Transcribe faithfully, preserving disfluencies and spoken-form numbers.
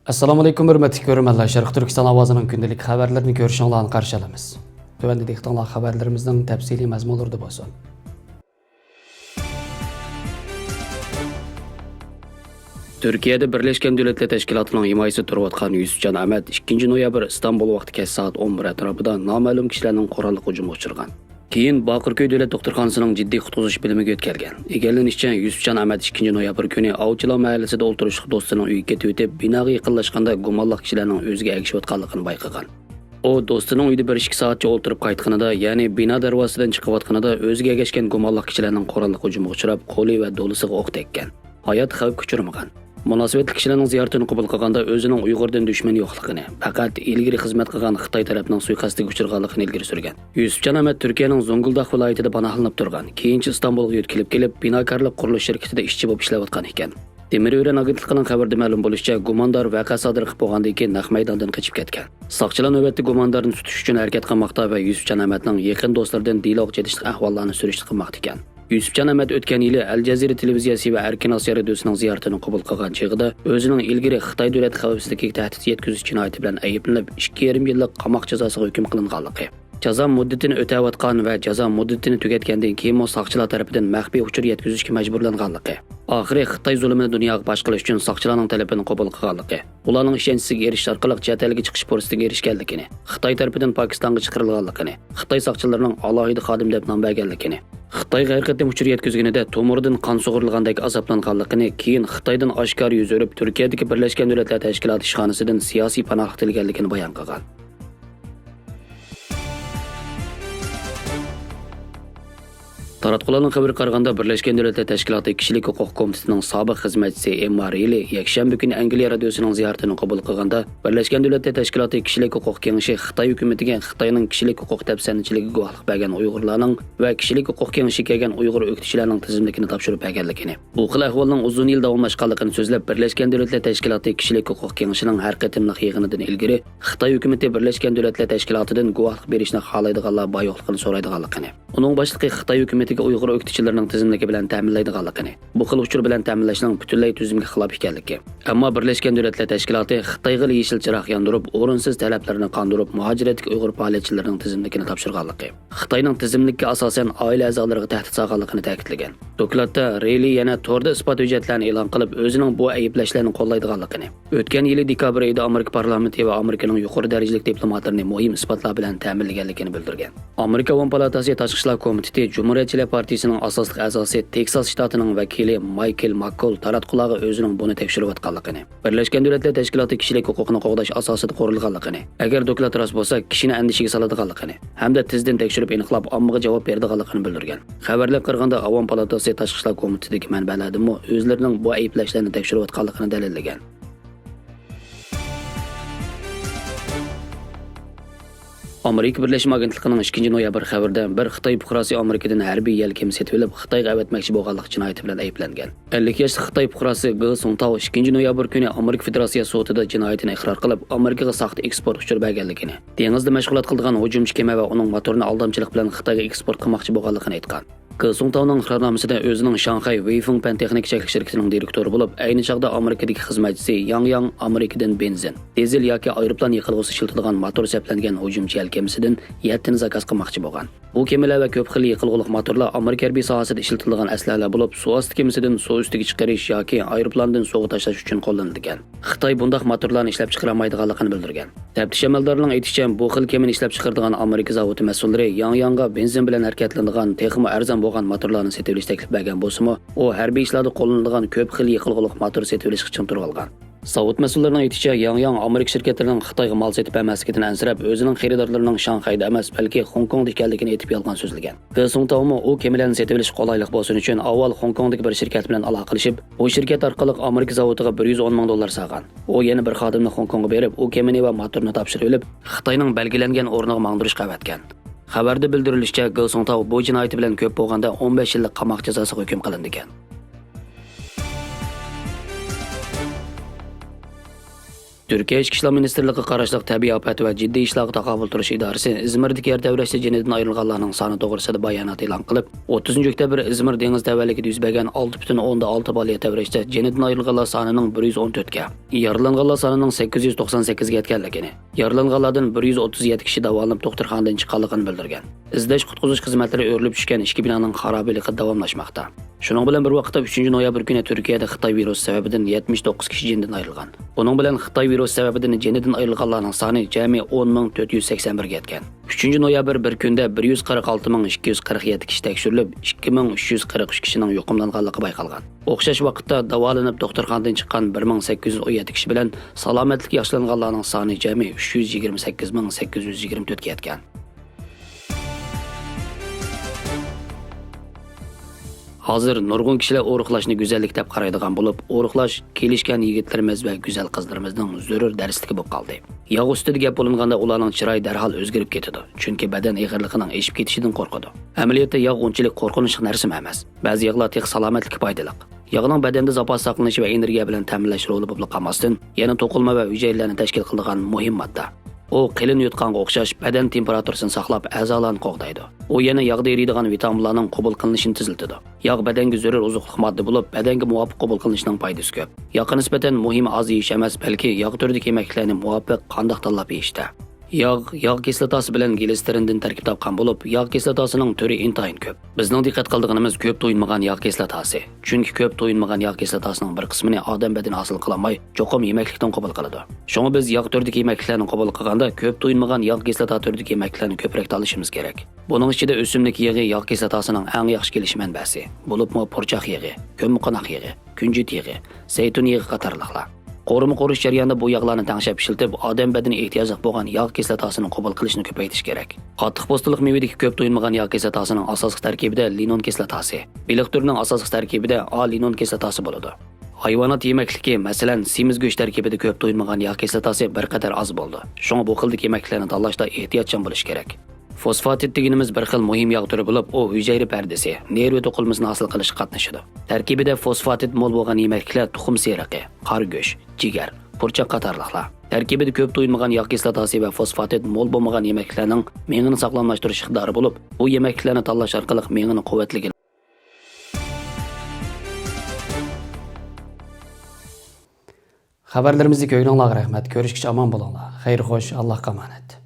ئەسسالامۇئەلەيكۇم، ھۆرمەتلىك كۆرۈرمەنلەر. شەرقىي تۈركىستان ئاۋازىنىڭ كۈندىلىك خەۋەرلىرىنى كۆرۈشۈڭلارنى قارشى ئالىمىز. تۆۋەندە دىققىتىڭلار خەۋەرلىرىمىزنىڭ تەپسىلىي مەزمۇنلىرىدا بولسۇن. تۈركىيەدە بىرلەشكەن دۆلەتلەر تەشكىلاتىنىڭ ھىمايىسىدە تۇرۇۋاتقان يۈسۈپجان ئەمەت ئىككىنچى نويابىر ئىستانبۇل ۋاقتى كەچ سائەت ئون بىر ئەتراپىدا نامەلۇم كىشىلەرنىڭ قوراللىق ھۇجۇمىغا ئۇچرىغان. كېيىن باقىركۆي دۆلەت دوختۇرخانىسىنىڭ جىددىي قۇتقۇزۇش بۆلۈمىگە يۆتكەلگەن. ئىگىلىنىشىچە، يۈسۈپجان ئەمەت ئىككىنچى نويابىر كۈنى ئاۋچىلار مەھەللىسىدە ئولتۇرۇشلۇق دوستىنىڭ ئۆيىگە كېتىۋېتىپ، بىناغا يېقىنلاشقاندا گۇمانلىق كىشىلەرنىڭ ئۆزىگە ئەگىشىۋاتقانلىقىنى بايقىغان. ئۇ دوستىنىڭ ئۆيىدە بىر ئىككى سائەتچە ئولتۇرۇپ قايتقىنىدا، يەنى بىنا دەرۋازىسىدىن چىقىۋاتقىنىدا ئۆزىگە ئەگەشكەن گۇمانلىق كىشىلەرنىڭ قوراللىق ھۇجۇمىغا ئۇچراپ، قولى ۋە دولىسىغا ئوق تەگكەن. ھايات خەۋپكە ئۇچرىمىغان. مۇناسىۋەتلىك كىشىلەرنىڭ زىيارىتىنى قوبۇل قىلغاندا ئۆزىنىڭ ئۇيغۇر دىن دۈشمىنى يوقلۇقىنى، پەقەت ئىلگىرى خىزمەت قىلغان خىتاي تەرەپنىڭ سۇيىقەستىگە ئۇچرىغانلىقىنى ئىلگىرى سۈرگەن. يۈسۈپجان ئەمەت تۈركىيەنىڭ زوڭگۇلداق ۋىلايىتىدە پاناھلىنىپ تۇرغان، كېيىنچە ئىستانبۇلغا يۆتكىلىپ كېلىپ، بىناكارلىق قۇرۇلۇش شىركىتىدە ئىشچى بولۇپ ئىشلەۋاتقان ئىكەن. دېمىر ئۆرەن ئاگېنتلىقىنىڭ خەۋىرىدە مەلۇم بولۇشىچە، گۇماندار ۋەقە سادىر قىلىپ بولغاندىن كېيىن نەق مەيداندىن قېچىپ كەتكەن. ساقچىلار نۆۋەتتە گۇماندارنى تۇتۇش ئۈچۈن ھەرىكەت قىلماقتا ۋە يۈسۈپجان ئەمەتنىڭ يېقىن دوستلىرىدىن دېلوغا چېتىشلىق ئەھۋاللارنى سۈرۈشتە قىلماقتا ئىكەن. يۈسۈپجان ئەمەت ئۆتكەن يىلى ئەل جەزىرە تېلېۋىزىيەسى ۋە ئەركىن ئاسىيا رادىيوسىنىڭ زىيارىتىنى قوبۇل قىلغان چېغىدا ئۆزىنىڭ ئىلگىرى خىتاي دۆلەت خەۋپسىزلىكىگە تەھدىت يەتكۈزۈش جىنايىتى بىلەن ئەيىبلىنىپ، ئىككى يېرىم يىللىق قاماق جازاسىغا ھۆكۈم قىلىنغانلىقى، جازا مۇددىتىنى ئۆتەۋاتقان ۋە جازا مۇددىتىنى تۈگەتكەندىن كېيىنمۇ ساقچىلار تەرىپىدىن مەخپىي ئۇچۇر يەتكۈزۈشكە مەجبۇرلانغانلىقى، ئاخىرى خىتاي زۇلۇمىنى دۇنياغا پاش قىلىش ئۈچۈن ساقچىلارنىڭ تەلىپىنى قوبۇل قىلغانلىقى، ئۇلارنىڭ ئىشەنچىسىگە ئېرىشىش ئارقىلىق چەت ئەلگە چىقىش پۇرسىتىگە ئېرىشكەنلىكىنى، خىتاي تەرىپىدىن پاكىستانغا چىقىرىلغانلىقىنى، خىتاي ساقچىلىرىنىڭ ئالاھىدە خادىمى دەپ نام بەرگەنلىكىنى، خىتايغا ھەر قېتىم ئۇچۇر يەتكۈزگىنىدە تومۇرىدىن قان سۇغۇرۇلغاندەك ئازابلانغانلىقىنى، كېيىن خىتايدىن ئاشكارا يۈز ئۆرۈپ، تۈركىيەدىكى بىرلەشكەن دۆلەتلەر تەشكىلاتى ئىشخانىسىدىن سىياسىي پاناھلىق تىلىگەنلىكىنى بايان قىلغان. تاراتقۇلارنىڭ خەۋىرىگە قارىغاندا، بىرلەشكەن دۆلەتلەر تەشكىلاتى كىشىلىك ھوقۇق كومىتېتىنىڭ سابىق خىزمەتچىسى ئېمما رېيلى يەكشەنبە كۈنى ئەنگلىيە رادىيوسىنىڭ زىيارىتىنى قوبۇل قىلغاندا، بىرلەشكەن دۆلەتلەر تەشكىلاتى كىشىلىك ھوقۇق كېڭىشى خىتاي ھۆكۈمىتىگە خىتاينىڭ كىشىلىك ھوقۇق دەپسەندىچىلىكىگە گۇۋاھلىق بەرگەن ئۇيغۇرلارنىڭ ۋە كىشىلىك ھوقۇق كېڭىشىگە كەلگەن ئۇيغۇر ئۆكتىچىلەرنىڭ تىزىملىكىنى تاپشۇرۇپ بەرگەنلىكىنى، بۇ خىل ئەھۋالنىڭ ئۇزۇن يىل داۋاملاشقانلىقىنى سۆزلەپ، بىرلەشكەن دۆلەتلەر تەشكىلاتى كىشىلىك ھوقۇق كېڭىشىنىڭ ھەر قېتىملىق يىغىنىدىن ئىلگىرى خىتاي ھۆكۈمىتى بىرلەشكەن دۆلەتلەر تەشكىلاتىدىن گۇۋاھلىق بېرىشنى خالايدىغانلار بار يوقلۇقىنى سورايدىغانلىقىنى، ئۇنىڭ باشلىقى خىتاي ھۆكۈمىتىگە ئۇيغۇر ئۆكتىچىلىرىنىڭ تىزىملىكى بىلەن تەمىنلەيدىغانلىقىنى، بۇ خىل ئۇچۇر بىلەن تەمىنلەشنىڭ پۈتۈنلەي تۈزۈمگە خىلاپ ئىكەنلىكى، ئەمما بىرلەشكەن دۆلەتلەر تەشكىلاتى خىتايغىلا يېشىل چىراغ ياندۇرۇپ، ئورۇنسىز تەلەپلەرنى قاندۇرۇپ، مۇھاجىرەتتىكى ئۇيغۇر پائالىيەتچىلىرىنىڭ تىزىملىكىنى تاپشۇرغانلىقى، خىتاينىڭ تىزىملىككە ئاساسەن ئائىلە ئەزالىرىغا تەھدىت سالغانلىقىنى تەكىتلىگەن. دوكلاتتا رېيلى يەنە توردا ئىسپات ھۆججەتلەرنى ئېلان قىلىپ، ئۆزىنىڭ بۇ ئەيىبلەشلەرنى قوللايدىغانلىقىنى، ئۆتكەن يىلى دېكابىر ئېيىدا ئامېرىكا پارلامېنتى ۋە ئامېرىكىنىڭ يۇقىرى دەرىجىلىك دىپلوماتلىرىنى مۇھىم ئىسپاتلار بىلەن تەمىنلىگەنلىكىنى بىلدۈرگەن. ئامېرىكا ئاۋام پالاتاسى تاشقى ئىشلار كومىتېتى جۇمھۇرىيەتچىلەر پارتىيىسىنىڭ ئاساسلىق ئەزاسى، تېكساس شتاتىنىڭ ۋەكىلى مايكل ماككول تاراتقۇلارغا ئۆزىنىڭ بۇنى تەكشۈرۈۋاتقانلىقىنى، بىرلەشكەن دۆلەتلەر تەشكىلاتى كىشىلىك ھوقۇقنى قوغداش ئاساسىدا قۇرۇلغانلىقىنى، ئەگەر دوكلات راست بولسا، كىشىنى ئەندىشىگە سالىدىغانلىقىنى ھەمدە تېزدىن تەكشۈرۈپ ئېنىقلاپ، ئاممىغا جاۋاب بېرىدىغانلىقىنى بىلدۈرگەن. خەۋەرلەرگە قارىغاندا، ئاۋام پالاتاسى تاشقى ئىشلار كومىتېتىدىكى مەنبەلەردىنمۇ ئۆزلىرىنىڭ بۇ ئەيىبلەشلەرنى تەكشۈرۈۋاتقانلىقىنى دەلىللىگەن. ئامېرىكا بىرلەشمە ئاگېنتلىقىنىڭ ئىككىنچى نويابىر خەۋىرىدە، بىر خىتاي پۇقراسى ئامېرىكىدىن ھەربىي يەل كېمىسى سېتىۋېلىپ، خىتايغا ئەۋەتمەكچى بولغانلىق جىنايىتى بىلەن ئەيىبلەنگەن. ئەللىك ياشلىق خىتاي پۇقراسى گې سۇڭتاۋ ئىككىنچى نويابىر كۈنى ئامېرىكا فېدېراتسىيە سوتىدا جىنايىتىنى ئىقرار قىلىپ، ئامېرىكىغا ساختا ئېكسپورت ئۇچۇرى بەرگەنلىكىنى، دېڭىزدا مەشغۇلات قىلىدىغان ھۇجۇمچى كېمە ۋە ئۇنىڭ موتورىنى ئالدامچىلىق بىلەن خىتايغا ئېكسپورت قىلماقچى بولغانلىقىنى ئېيتقان. گې سۇڭتاۋنىڭ ئىقرارنامىسىدە ئۆزىنىڭ شاڭخەي ۋېيفېڭ پەن تېخنىكا چەكلىك شىركىتىنىڭ دىرېكتورى بولۇپ، ئەينى چاغدا ئامېرىكىدىكى خىزمەتچىسى ياڭ ياڭ ئامېرىكىدىن بېنزىن، دىزېل ياكى ئايروپىلان يېقىلغۇسى ئىشلىتىدىغان موتور سەپلەنگەن ھۇجۇمچى يەلكەمىسىدىن يەتتىنى زاكاز قىلماقچى بولغان. بۇ كېمىلەر ۋە كۆپ خىل يېقىلغۇلۇق موتورلار ئامېرىكا ھەربىي ساھەسىدە ئىشلىتىلىدىغان ئەسلىھەلەر بولۇپ، سۇ ئاستى كېمىسىدىن سۇ ئۈستىگە چىقىرىش ياكى ئايروپىلاندىن سۇغا تاشلاش ئۈچۈن قوللىنىدىكەن. خىتاي بۇنداق موتورلارنى ئىشلەپچىقىرالمايدىغانلىقىنى بىلدۈرگەن. تەپتىش ئەمەلدارلىرىنىڭ ئېيتىشىچە، بۇ خىل كېمىنى ئىشلەپچىقىرىدىغان ئامېرىكا زاۋۇتى مەسئۇللىرى ياڭ ياڭغا بېنزىن بىلەن ھەرىكەتلىنىدىغان تېخىمۇ ئەرزان بولغان موتورلارنى سېتىۋېلىش تەكلىپ بەرگەن بولسىمۇ، ئۇ ھەربىي ئىشلاردا قوللىنىلىدىغان كۆپ خىل يېقىلغۇلۇق موتور سېتىۋېلىشقا چىڭ تۇرۇۋالغان. زاۋۇت مەسئۇللىرىنىڭ ئېيتىشىچە، ياڭ ياڭ ئامېرىكا شىركەتلىرىنىڭ خىتايغا مال سېتىپ بەرمەسلىكىدىن ئەنسىرەپ، ئۆزىنىڭ خېرىدارلىرىنىڭ شاڭخەيدە ئەمەس، بەلكى خوڭكوڭدا ئىكەنلىكىنى ئېيتىپ يالغان سۆزلىگەن. گې سۇڭتاۋمۇ ئۇ كېمىلەرنى سېتىۋېلىش قولايلىق بولسۇن ئۈچۈن ئاۋۋال خوڭكوڭدىكى بىر شىركەت بىلەن ئالاقىلىشىپ، بۇ شىركەت ئارقىلىق ئامېرىكا زاۋۇتىغا بىر يۈز ئون مىڭ دوللار سالغان. ئۇ يەنە بىر خادىمنى خوڭكوڭغا بېرىپ، ئۇ كېمىنى ۋە موتورنى تاپشۇرۇۋېلىپ، خىتاينىڭ بەلگىلەنگەن ئورنىغا ماڭدۇرۇشقا ئەۋەتكەن. خەۋەردە بىلدۈرۈلۈشىچە، گې سۇڭتاۋ بۇ جىنايىتى بىلەن كۆپ بولغاندا ئون بەش يىللىق قاماق جازاسىغا ھۆكۈم قىلىنىدىكەن. تۈركىيە ئىچكى ئىشلار مىنىستىرلىقىغا قاراشلىق تەبىئىي ئاپەت ۋە جىددىي ئىشلارغا تاقابىل تۇرۇش ئىدارىسى ئىزمىردىكى يەر تەۋرەشتە جېنىدىن ئايرىلغانلارنىڭ سانى توغرىسىدا بايانات ئېلان قىلىپ، ئوتتۇزىنچى ئۆكتەبىر ئىزمىر دېڭىز تەۋەلىكىدە يۈز بەرگەن ئالتە پۈتۈن ئوندىن ئالتە بالا يەر تەۋرەشتە جېنىدىن ئايرىلغانلار سانىنىڭ بىر يۈز ئون تۆتكە، يارىلانغانلار سانىنىڭ سەككىز يۈز توقسان سەككىزگە يەتكەنلىكىنى، يارىلانغانلاردىن بىر يۈز ئوتتۇز يەتتە كىشى داۋالىنىپ دوختۇرخانىدىن چىققانلىقىنى بىلدۈرگەن. ئىزدەش قۇتقۇزۇش خىزمەتلىرى ئۆرۈلۈپ چۈشكەن ئىككى بىنانىڭ خارابىلىكى داۋاملاشماقتا. شۇنىڭ بىلەن بىر ۋاقىتتا، ئۈچىنچى نويابىر كۈنى تۈركىيەدە خىتاي ۋىرۇسى سەۋەبىدىن يەتمىش توققۇز كىشى جېنىدىن ئايرىلغان. بۇنىڭ بىلەن خىتاي ۋىرۇسى سەۋەبىدىن جېنىدىن ئايرىلغانلارنىڭ سانى جەمئىي ئون مىڭ تۆت يۈز سەكسەن بىرگە يەتكەن. ئۈچىنچى نويابىر بىر كۈندە بىر يۈز قىرىق ئالتە مىڭ ئىككى يۈز قىرىق يەتتە كىشى تەكشۈرۈلۈپ، ئىككى مىڭ ئۈچ يۈز قىرىق ئۈچ كىشىنىڭ يۇقۇملانغانلىقى بايقالغان. ئوخشاش ۋاقىتتا داۋالىنىپ دوختۇرخانىدىن چىققان بىر مىڭ سەككىز يۈز ئون يەتتە كىشى بىلەن سالامەتلىكى ياخشىلانغانلارنىڭ سانى جەمئىي ئۈچ يۈز يىگىرمە سەككىز مىڭ سەككىز يۈز يىگىرمە تۆتكە يەتكەن. ھازىر نۇرغۇن كىشىلەر ئورۇقلاشنى گۈزەللىك دەپ قارايدىغان بولۇپ، ئورۇقلاش كېلىشكەن يىگىتلىرىمىز ۋە گۈزەل قىزلىرىمىزنىڭ زۆرۈر دەرسلىكى بولۇپ قالدى. ياغ ئۈستىدە گەپ بولۇنغاندا، ئۇلارنىڭ چىرايى دەرھال ئۆزگىرىپ كېتىدۇ، چۈنكى بەدەن ئېغىرلىقىنىڭ ئېشىپ كېتىشىدىن قورقىدۇ. ئەمەلىيەتتە ياغ ئۇنچىلىك قورقۇنچلۇق نەرسىمۇ ئەمەس. بەزى ياغلار تېخى سالامەتلىككە پايدىلىق. ياغنىڭ بەدەندە زاپاس ساقلىنىشى ۋە ئېنېرگىيە بىلەن تەمىنلەش رولى بولۇپلا قالماستىن، يەنە توقۇلما ۋە ھۈجەيرىلەرنى تەشكىل قىلىدىغان مۇھىم ماددا. ئۇ قېلىن يوتقانغا ئوخشاش بەدەن تېمپېراتۇرىسىنى ساقلاپ، ئەزالارنى قوغدايدۇ. ئۇ يەنە ياغدا ئېرىيدىغان ۋىتامىنلارنىڭ قوبۇل قىلىنىشىنى تېزلىتىدۇ. ياغ بەدەنگە زۆرۈر ئوزۇقلۇق ماددا بولۇپ، بەدەنگە مۇۋاپىق قوبۇل قىلىنىشنىڭ پايدىسى كۆپ. ياغقا نىسبەتەن مۇھىم ئاز يېيىش ئەمەس، بەلكى ياغ تۈرىدىكى يېمەكلىكلەرنى مۇۋاپىق قانداق تاللاپ يېيىشتە. ياغ، ياغ كىسلاتاسى بىلەن گلىستېرىندىن تەركىب تاپقان بولۇپ، ياغ كىسلاتاسىنىڭ تۈرى ئىنتايىن كۆپ. بىزنىڭ دىققەت قىلىدىغىنىمىز كۆپ تويۇنمىغان ياغ كىسلاتاسى. چۈنكى كۆپ تويۇنمىغان ياغ كىسلاتاسىنىڭ بىر قىسمىنى ئادەم بەدىنى ھاسىل قىلالماي، چوقۇم يېمەكلىكتىن قوبۇل قىلىدۇ. شۇڭا بىز ياغ تۈرىدىكى يېمەكلىكلەرنى قوبۇل قىلغاندا، كۆپ تويۇنمىغان ياغ كىسلاتا تۈرىدىكى يېمەكلىكلەرنى كۆپرەك تاللىشىمىز كېرەك. بۇنىڭ ئىچىدە ئۆسۈملۈك يېغى ياغ كىسلاتاسىنىڭ ئەڭ ياقىش كېلىش مەنبەسى، بولۇپمۇ پۇرچاق يېغى، كۆممىقوناق يېغى، كۈنجۈت يېغى، زەيتۇن يېغى قاتارلىقلار. قورۇما قورۇش جەريانىدا بۇ ياغلارنى تەڭشەپ ئىشلىتىپ، ئادەم بەدىنى ئېھتىياجلىق بولغان ياغ كىسلاتاسىنى قوبۇل قىلىشنى كۆپەيتىش كېرەك. قاتتىق پوستىلىق مېۋىدىكى كۆپ تويۇنمىغان ياغ كىسلاتاسىنىڭ ئاساسلىق تەركىبىدە لىنول كىسلاتاسى، بېلىق تۈرىنىڭ ئاساسلىق تەركىبىدە ئا لىنول كىسلاتاسى بولىدۇ. ھايۋانات يېمەكلىكى، مەسىلەن، سېمىز گۆش تەركىبىدە كۆپ تويۇنمىغان ياغ كىسلاتاسى بىر قەدەر ئاز بولىدۇ. شۇڭا بۇ خىلدىكى يېمەكلىكلەرنى تاللاشتا ئېھتىياتچان بولۇش كېرەك. فوسفاتىد دېگىنىمىز بىر خىل مۇھىم ياغ تۈرى بولۇپ، ئۇ ھۈجەيرە پەردىسى، نېرۋا توقۇلمىسىنى ھاسىل قىلىشقا قاتنىشىدۇ. تەركىبىدە فوسفاتىد مول بولغان يېمەكلىكلەر تۇخۇم سېرىقى، قارا گۆش، جىگەر، پۇرچاق قاتارلىقلار. تەركىبىدە كۆپ تويۇنمىغان ياغ كىسلاتاسى ۋە فوسفاتىد مول بولمىغان يېمەكلىكلەرنىڭ مېڭىنى ساغلاملاشتۇرۇش ئىقتىدارى بولۇپ، بۇ يېمەكلىكلەرنى تاللاش ئارقىلىق مېڭىنى قۇۋۋەتلىگىلى خەۋەرلىرىمىزنى كۆرگىنىڭلارغا رەھمەت. كۆرۈشكىچە ئامان بولۇڭلار. خەير خوش، ئاللاھقا ئامانەت.